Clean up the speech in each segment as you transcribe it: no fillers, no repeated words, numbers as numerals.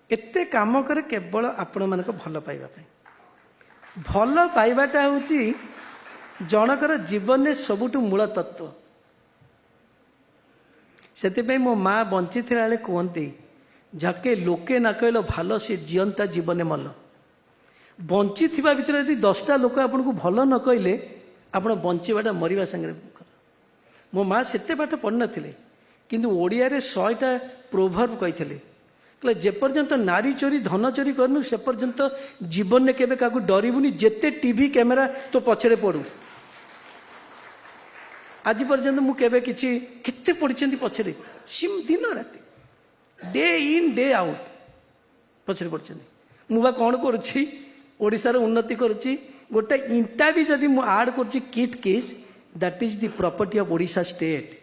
ଏତେ କାମ କରେ କେବଳ ଆପଣମାନଙ୍କ ଭଲ ପାଇବା ପାଇଁ। ଭଲ ପାଇବାଟା ହେଉଛି ଜଣଙ୍କର ଜୀବନରେ ସବୁଠୁ ମୂଳ ତତ୍ତ୍ୱ। ସେଥିପାଇଁ ମୋ ମା ବଞ୍ଚିଥିଲା ବେଳେ କୁହନ୍ତି, ଯାକେ ଲୋକେ ନା କହିଲ ଭଲ ସେ ଜିଅନ୍ତା ଜୀବନେ ମଲ। ବଞ୍ଚିଥିବା ଭିତରେ ଯଦି 10ଟା ଲୋକ ଆପଣଙ୍କୁ ଭଲ ନ କହିଲେ, ଆପଣ ବଞ୍ଚିବାଟା ମରିବା ସାଙ୍ଗରେ। ମୋ ମା ସେତେ ପାଠ ପଢ଼ିନଥିଲେ, କିନ୍ତୁ ଓଡ଼ିଆରେ 100ଟା ପ୍ରୋଭର୍ବ କହିଥିଲେ। କହିଲେ ଯେପର୍ଯ୍ୟନ୍ତ ନାରୀ ଚୋରି ଧନ ଚୋରି କରିନୁ ସେ ପର୍ଯ୍ୟନ୍ତ ଜୀବନରେ କେବେ କାହାକୁ ଡରିବୁନି, ଯେତେ ଟିଭି କ୍ୟାମେରା ତୋ ପଛରେ ପଡ଼ୁ। ଆଜି ପର୍ଯ୍ୟନ୍ତ ମୁଁ କେବେ କିଛି, କେତେ ପଡ଼ିଛନ୍ତି ପଛରେ, ସିମ୍ ଦିନ ରାତି ଡେ ଇନ୍ ଡେ ଆଉଟ୍ ପଛରେ ପଡ଼ିଛନ୍ତି। ମୁଁ ବା କ'ଣ କରୁଛି, ଓଡ଼ିଶାର ଉନ୍ନତି କରୁଛି। ଗୋଟେ ଇଣ୍ଟା ବି ଯଦି ମୁଁ ଆଡ଼୍ କରୁଛି KIIT KISS, that is the property of Odisha state.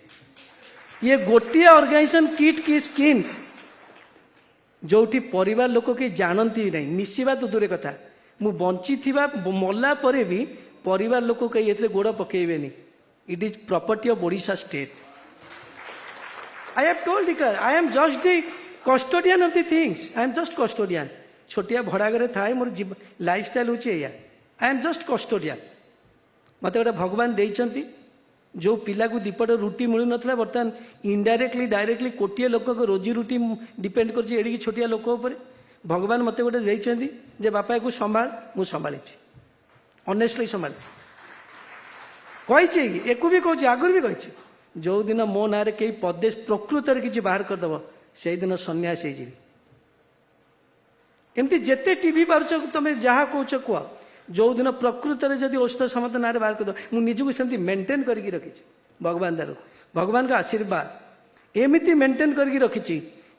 ଇଏ ଗୋଟିଏ ଅର୍ଗାନାଇଜେସନ୍ କିଟ୍ କିସ୍ କିମ୍ସ, ଯୋଉଠି ପରିବାର ଲୋକ କେହି ଜାଣନ୍ତି ନାହିଁ, ମିଶିବା ତ ଦୂରେ କଥା। ମୁଁ ବଞ୍ଚିଥିବା ମଲା ପରେ ବି ପରିବାର ଲୋକ କେହି ଏଥିରେ ଗୋଡ଼ ପକେଇବେନି। It is property of Odisha state. I have told declare, I am just the custodian of the things. I am just custodian. ଛୋଟିଆ ଭଡ଼ା ଘରେ ଥାଏ, ମୋର ଲାଇଫଷ୍ଟାଇଲ୍ ହେଉଛି ଏଇଆ। I am just custodian. ମୋତେ ଗୋଟେ ଭଗବାନ ଦେଇଛନ୍ତି। ଯେଉଁ ପିଲାକୁ ଦିପଟ ରୁଟି ମିଳୁନଥିଲା, ବର୍ତ୍ତମାନ ଇନଡାଇରେକ୍ଟଲି ଡାଇରେକ୍ଟଲି କୋଟିଏ ଲୋକଙ୍କ ରୋଜି ରୁଟି ଡିପେଣ୍ଡ କରୁଛି ଏଡ଼ିକି ଛୋଟିଆ ଲୋକ ଉପରେ। ଭଗବାନ ମୋତେ ଗୋଟେ ଦେଇଛନ୍ତି ଯେ ବାପା ୟାକୁ ସମ୍ଭାଳ, ମୁଁ ସମ୍ଭାଳିଛି, ଅନେଷ୍ଟଲି ସମ୍ଭାଳିଛି। କହିଛି, ଏକୁ ବି କହୁଛି, ଆଗରୁ ବି କହିଛି, ଯେଉଁଦିନ ମୋ ନାଁରେ କେହି ପଦେ ପ୍ରକୃତରେ କିଛି ବାହାର କରିଦେବ, ସେଇଦିନ ସନ୍ନ୍ୟାସ ହେଇଯିବି। ଏମିତି ଯେତେ ଟିଭି ପାରୁଛ ତମେ ଯାହା କହୁଛ କୁହ, ଯେଉଁଦିନ ପ୍ରକୃତରେ ଯଦି ଔଷଧ ସମସ୍ତ ନାଁରେ ବାହାର କରିଦେବ। ମୁଁ ନିଜକୁ ସେମିତି ମେଣ୍ଟେନ୍ କରିକି ରଖିଛି ଭଗବାନ ଦାରୁ, ଭଗବାନଙ୍କ ଆଶୀର୍ବାଦ ଏମିତି ମେଣ୍ଟେନ୍ କରିକି ରଖିଛି।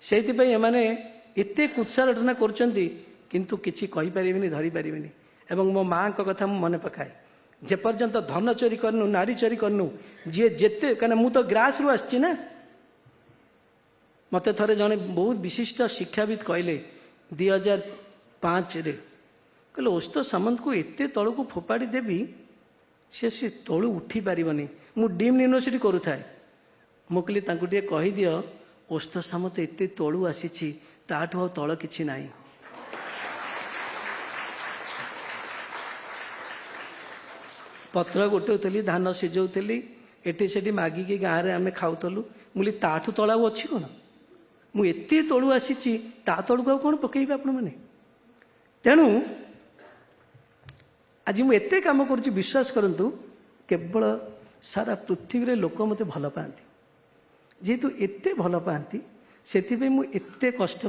ସେଇଥିପାଇଁ ଏମାନେ ଏତେ କୁତ୍ସାରଟନା କରୁଛନ୍ତି, କିନ୍ତୁ କିଛି କହିପାରିବେନି, ଧରିପାରିବେନି। ଏବଂ ମୋ ମାଆଙ୍କ କଥା ମୁଁ ମନେ ପକାଏ, ଯେପର୍ଯ୍ୟନ୍ତ ଧନ ଚୋରି କରିନୁ, ନାରୀ ଚୋରି କରିନୁ, ଯିଏ ଯେତେ, କାହିଁକିନା ମୁଁ ତ ଗ୍ରାସରୁ ଆସିଛି ନା। ମୋତେ ଥରେ ଜଣେ ବହୁତ ବିଶିଷ୍ଟ ଶିକ୍ଷାବିତ୍ କହିଲେ 2005ରେ, କହିଲେ ଓସ୍ତ ସାମନ୍ତକୁ ଏତେ ତଳକୁ ଫୋପାଡ଼ି ଦେବି ସେ ତଳୁ ଉଠି ପାରିବନି। ମୁଁ ଡିମ୍ଡ ୟୁନିଭର୍ସିଟି କରୁଥାଏ, ମୁଁ କହିଲି ତାଙ୍କୁ ଟିକେ କହିଦିଅ ଓସ୍ତ ସାମନ୍ତ ଏତେ ତଳୁ ଆସିଛି, ତାଠୁ ଆଉ ତଳ କିଛି ନାହିଁ। ପତ୍ର ଗୋଟଉଥିଲି, ଧାନ ସିଝଉଥିଲି, ଏଠି ସେଠି ମାଗିକି ଗାଁରେ ଆମେ ଖାଉଥିଲୁ। ମୁଁ କହିଲି ତାଠୁ ତଳ ଆଉ ଅଛି କ'ଣ? ମୁଁ ଏତେ ତଳୁ ଆସିଛି, ତା ତଳକୁ ଆଉ କ'ଣ ପକେଇବେ ଆପଣମାନେ? ତେଣୁ ଆଜି ମୁଁ ଏତେ କାମ କରୁଛି, ବିଶ୍ୱାସ କରନ୍ତୁ, କେବଳ ସାରା ପୃଥିବୀରେ ଲୋକ ମୋତେ ଭଲ ପାଆନ୍ତି। ଯେହେତୁ ଏତେ ଭଲ ପାଆନ୍ତି, ସେଥିପାଇଁ ମୁଁ ଏତେ କଷ୍ଟ